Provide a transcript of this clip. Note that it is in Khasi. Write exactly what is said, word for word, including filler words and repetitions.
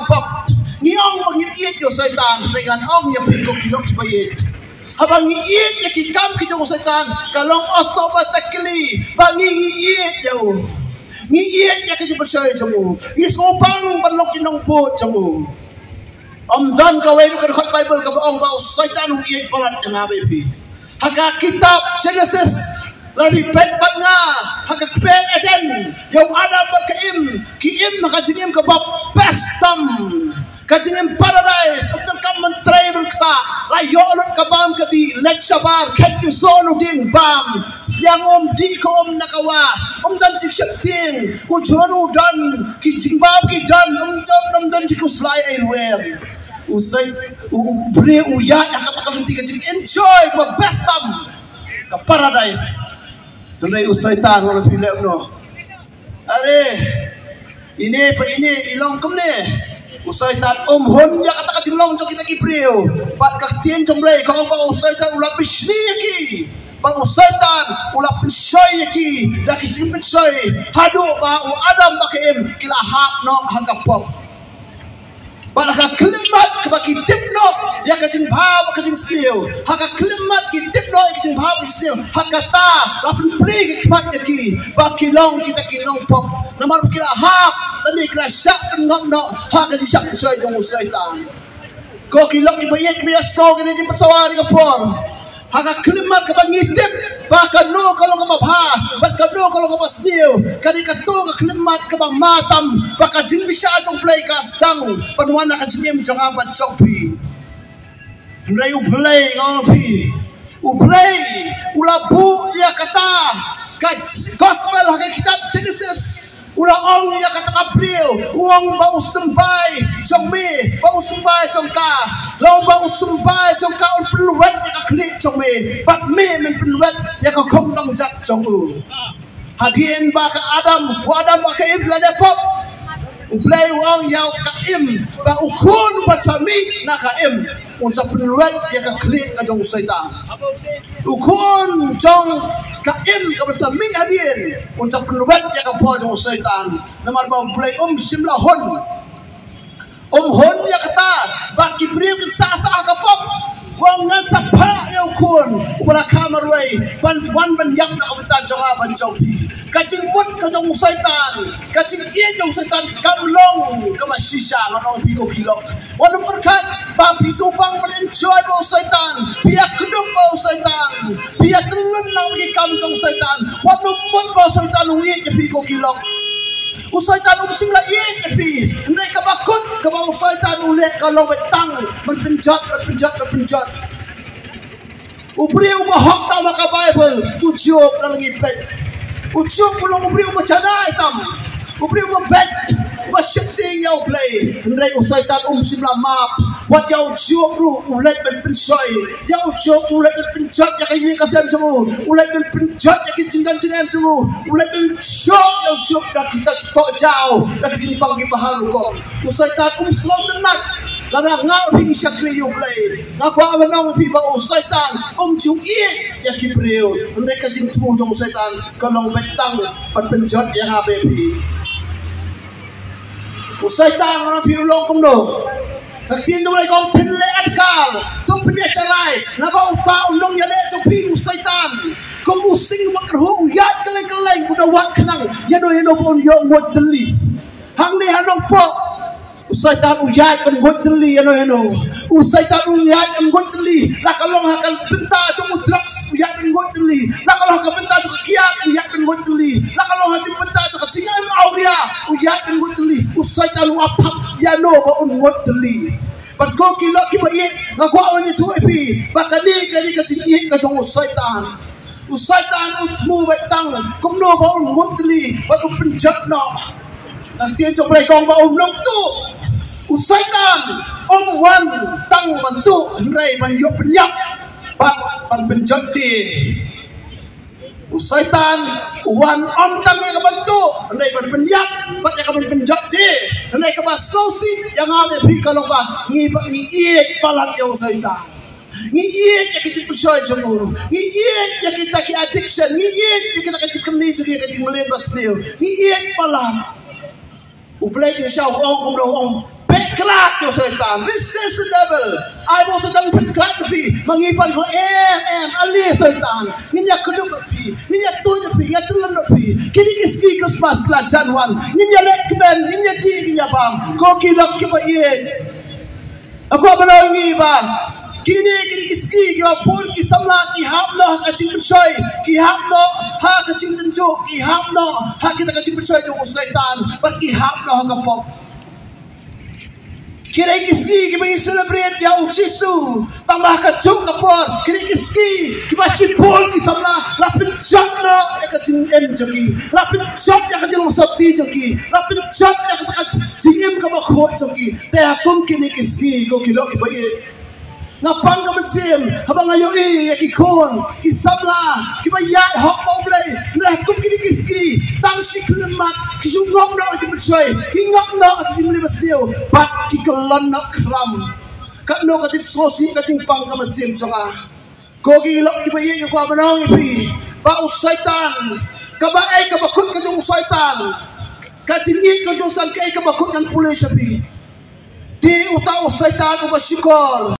pop. Ngi ong ba ngi ïeit ïa u Soitan, hynrei ngan ong ïa phi ko ki lok kiba ïeit, haba ngi ïeit ïa ki kam ki jong u Soitan, ka long automatically ba ngi ngi ïeit ïa u. Ngi ïeit ïa ka jingpynshoi jong u. Ngi sngewbang ban long ki nongbud jong u. Ym don kawei ruh ka dkhot Baibl kaba ong ba u Soitan u ïeit palat ïa nga bad ïa phi. Ha ka kitab Genesis, la dep peit bad nga, ha ka kper Eden, ïa u Adam bad ka Im, ki im ha ka jingim kaba best tam. Ka jingim paradise, ym donkam ban trei ban ktah, la ïoh lut ka bam ka dih, leit shabar, khet ïa u soh u dieng bam, sliang um dih ka um na ka wah, ym don jingsheptieng, u jhur u don, ki jingbam ki don, ym don, ym don jingkhuslai ei ruh em. U Soi-, u, u briew u ïaid ha kata ka lynti ka jing enjoy kaba best tam, ka paradise. Hynrei u Soitan u la phi leh kumno? Are, ine pa ine i long kumne. U Soitan um hun ïa kata ka jinglong jong kita ki briew. Bad ka ktien jong Blei ka ong ba u Soitan u la pynshni ïa ki. Ba u Soitan u la pynshoi ïa ki da ki jingpynshoi haduh ba u Adam bad ka Im ki la hap noh ha ka pop. Bad ha ka khyllipmat kaba ki tip noh ïa ka jingbha bad ka jingsniew, ha ka khyllipmat ki tip noh ïa ka jingbha bad ka jingsniew, ha kata la pynplie ki khmat ïa ki ba ki long kita ki nongpop. Namar ba ki la hap, lane ki la shah pynngop noh ha ka jingshah pynshoi jong u Soitan. Ko ki lok kiba ïeit kiba ïa sngewthuh, kine ki jingpynsawa ha kane ka por. Ha ka khyllipmat kaba ngi tip ba kano ka long kaba bha bad kano ka long kaba sniew, ka dei kato ka khyllipmat kaba ma tam ba ka jingbishar jong U Blei ka sdang ban wan ha ka jingim jong nga bad jong phi. Hynrei U Blei, nga ong phi, U Blei u la buh ïa kata ka gospel ha ka kitab Genesis. U la ong ïa kata ka briew, u ong ba u symbai jong me, ba u symbai jong ka. La ong ba u symbai jong ka un pynlwet ïa ka khlieh jong me, bad me men pynlwet ïa ka khongdong jat jong u. Hadien ba ka Adam, u Adam bad ka Im la dep pop, U Blei u ong ïa ka Im ba u khun ba sa mih na ka Im un sa pynlwet ïa ka khlieh ka jong u Soitan. U khun jong ka Im kaba sa mih hadien un sa pynlwet ïa ka paw jong u Soitan. Namar ba U Blei um shym la hun, um hun ïa kata ba ki briew kin sah sah ha ka pop. U ong ngan sa phah ïa u khun uba la kha marwei ban wan ban ïap na ka bynta jong nga bad jong phi. Ka jingmut ka jong u Soitan, ka jingïeit jong u Soitan kam long kaba shisha, ngan ong phi ko ki lok. Wat nym pyrkhat ba phi sngewbang ban enjoy bad u Soitan, phi ïa kdup bad u Soitan, phi ïa tyllun lang bad ki kam jong u Soitan. Wat nym mut ba u Soitan u ïeit ïa phi ko ki lok. U Soitan um shym la ïeit ïa phi. Hynrei kaba kut kaba u Soitan u leh ka long beit tang ban pynjot, ban pynjot, ban pynjot. U briew uba hok tam ha ka Baibl, u Job, lada ngi peit. U Job u long u briew uba janai tam, u briew uba beit, uba sheptieng ïa U Blei. Hynrei u Soitan um shym la map. Wat ïa u Job ruh u leit ban pynshoi. Ïa u Job u leit ban pynjot ïa ka ïing ka sem jong u. U leit ban pynjot ïa ki jingdon jingem jong u. U leit ban pynjot ïa u Job da kita ki tohjaw, da ki jingbang kiba ha rukom. U Soitan um sngewtynnat. Lada nga bad phi ngi shakri ïa U Blei, nga kwah ban ong ïa phi ba u Soitan um ju ïeit ïa ki briew. Hynrei ka jingthmu jong u Soitan ka long beit tang ban pynjot ïa nga bad ïa phi. U Soitan, nga ong ïa phi, u long kumno? Ka ktien U Blei ka ong phin leh adkar, to phin ïa sharai, naba uta u nongïaleh jong phi u Soitan, kum u sing uba kyrhuh, u ïaid kylleng kylleng, u da wad khnang ïano ïano ba un ïoh nguid tylli. Hangne ha Nongpoh, u Soitan u ïaid ban nguid tylli ïano ïano. U Soitan u ïaid ban nguid tylli. La ka long ha ka bynta jong u drugs, u ïaid ban nguid tylli. La ka long ha ka bynta jong ka kiad, u ïaid ban nguid tylli. La ka long ha ka bynta jong ka jingim awria, u ïaid ban nguid tylli. U Soitan u ap thap ïano ba un nguid tylli. Bad ko ki lok kiba ïeit, nga kwah ban ïathuh ïa phi ba kane ka dei ka jingïeit ka jong u Soitan. U Soitan u thmu beit tang kumno ba un nguid tylli bad un pynjot noh. Ka ktien jong U Blei ka ong ba un nongtuh. U Soitan um wan tang ban tuh, hynrei ban ïoh pynïap bad ban pynjot de. U Soitan u wan ym tang ïa ka ban tuh, hynrei ban pynïap bad ïa ka ban pynjot de. Hynrei kaba sngewsih ïa nga bad ïa phi ka long ba ngi, ba ngi ïeit palat ïa u Soitan. Ngi ïeit ïa ki jingpynshoi jong u. Ngi ïeit ïa kita ki addiction. Ngi ïeit ïa kita ki jingkyrni jong ngi, ïa ki jingmlien basniew. Ngi ïeit palat. U Blei Jisu u ong kumno, u ong, beh Khlad ïa u Soitan, resist the devil. Ai ba u Soitan un khlad ïa phi. Ma ngi pat ngi ong em, em, ale Soitan. Ngin ïa kdup ïa phi, ngin ïa tuid ïa phi, ngin ïa tyllun ïa phi. Kine ki sngi Christmas ki la jan wan, ngin ïa leh kmen, ngin ïa dih, ngin ïa bam. Ko ki lok kiba ïeit, nga kwah ban ong ïa ngi ba kine, kine ki sngi kiba bun ki samla ki hap noh ha ka jingpynshoi, ki hap noh ha ka jingtynjuh, ki hap noh ha kita ka jingpynshoi jong u Soitan, bad ki hap noh ha ka pop. Kine ki sngi kiba ngi celebrate ïa u Jisu, tang ba ha kajuh ka por kine ki sngi kiba shibun ki samla la pynjot noh ïa ka jingim jong ki, la pynjot ïa ka jinglong sopti jong ki, la pynjot ïa ka jingim kaba khuid jong ki. Te ha kum kine ki sngi, ko ki lok kiba ïeit, nga pang ka mynsiem haba nga ïohi ïa ki khun ki samla kiba ïaid hok bad U Blei. Hynrei ha kum kine ki sngi, tang shi khyllipmat ki shu ngop noh ïa ki pynshoi, ki ngop noh ïa ki jingmlien basniew, bad ki kyllon noh khlam. Katno ka jingsngewsih, ka jingpang ka mynsiem jong nga. Ko ki lok kiba ïeit, nga kwah ban ong ïa phi ba u Soitan, kaba, eh, kaba kut ka jong u Soitan, ka jingïeit ka jong u Soitan, kaei kaba kut, ngan pule sha phi. Te uta u Soitan uba shukor,